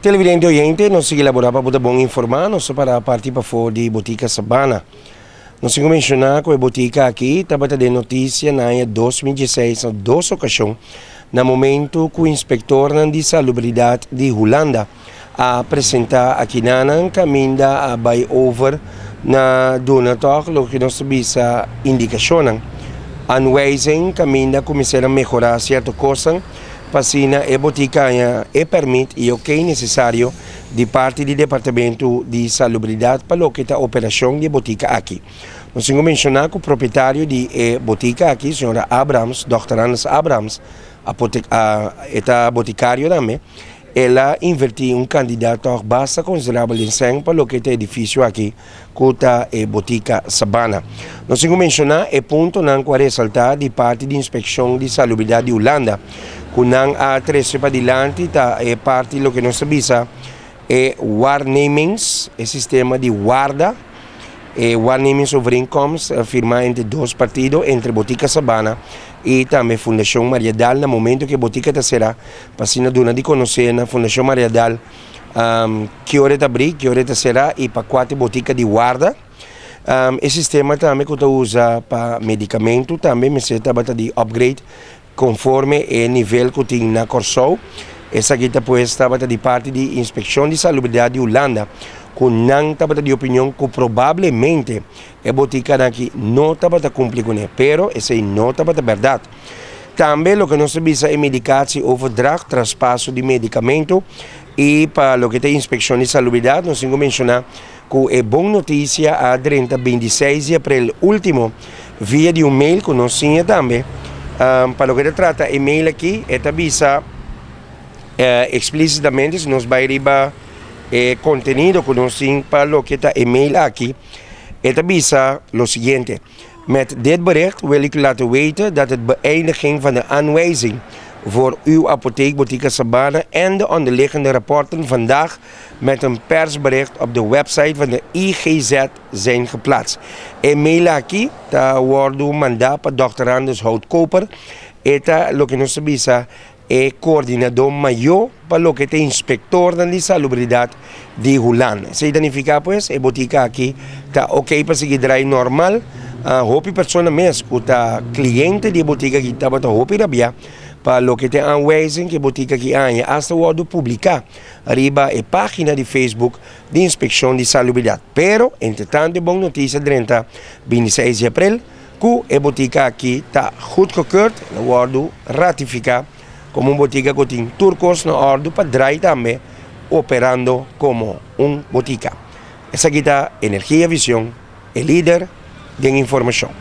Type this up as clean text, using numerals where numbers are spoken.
Televidente oyente, nos sigui labora pa bo ta bon informa, nos ta para parti pafó di Botica Sabana. Nos tin ku menshoná ku e botika aki tabata den notisia na aña 2016 na dos okashon na momentu ku inspektornan di salubridat di Hulanda a presentá akinanan kaminda a bai over na duna tòg loke nos ta bisa indikashonnan, aanwijzing, kaminda ku mester a mehorá sierto kosnan pa asina e botika haña e pèrmit i okey nesesario di parti di Departamento di Salubridat pa loke ta operashon di e botika aki. Nos tin ku menshoná ku propietario di e botika aki, señora Abrams, dòkter Anders Abrams, e ta botikario tambe, el a invertí un kantidat tòg basta konsiderabel den sèn pa loke ta e edifisio aki ku ta e botika Sabana. Nos tin ku menshoná e puntonan ku a resaltá di parti di Inspekshon di Salubridat di Hulanda ku nan a trese padilanti ta e parti loke nos ta bisa e waarnemings, e sistema di warda, e waarnemingsovereenkomst firmá entre dos partido, entre Botika Sabana i tambe Fundashon Mariadal na momento ku e botika ta será pa asina duna di konosé na Fundashon Mariadal Ki ora e ta abrí, ki ora e ta será i pa kua ta e botika di warda. E sistema tambe ku ta usa pa medikamentu tambe mester tabata di upgrade konforme e nivel ku tin na Kòrsou. Esaki ta pues tabata di parti di Inspekshon di Salubridat di Hulanda ku nan tabata di opinion ku probablemente e botikanan aki no tabata kumpli kuné, pero esei no tabata bèrdat. Tambe loke nos ta bisa e medikatie overdracht, traspaso di medikamentu, i pa loke ta inspekshon di salubridat nos tin ku menshoná ku e bon notisia a drenta 26 di aprel ultimo via di un mail ku nos siña tambe. Pa loke ta trata e mail aki e ta bisa eksplisitamente si nos bai riba e kontenido ku nos tin pa loke ta e mail aki e ta bisa lo siguiente. Met dit bericht wil ik u laten weten dat het beëindiging van de aanwijzing voor uw apotheek Botica Sabana en de onderliggende rapporten vandaag met een persbericht op de website van de IGZ zijn geplaatst. E mail aki ta wordo manda pa Dòkter Anders Houtkoper. E ta loke nos ta bisa E koordinadó mayó pa loke ta inspektornan di salubridat di Hulanda. Esei ta nifiká pues e botika aki ta oke pa sigui drai normal. Hopi persona mes ku ta kliente di e botika aki tabata hopi rabiá pa loke ta e aanwijzing ku e botika aki a haña asta wòrdu publiká riba e página di Facebook di Inspekshon di Salubridat. Pero entretantu e bon notisia drenta 26 di aprel. Ku e botika aki ta goedgekeurd, el a wòrdu ratifiká komo un botika ku tin tur kos na òrdu pa drai tambe operando komo un botika. Esaki ta Energia Vision, e lider den informashon.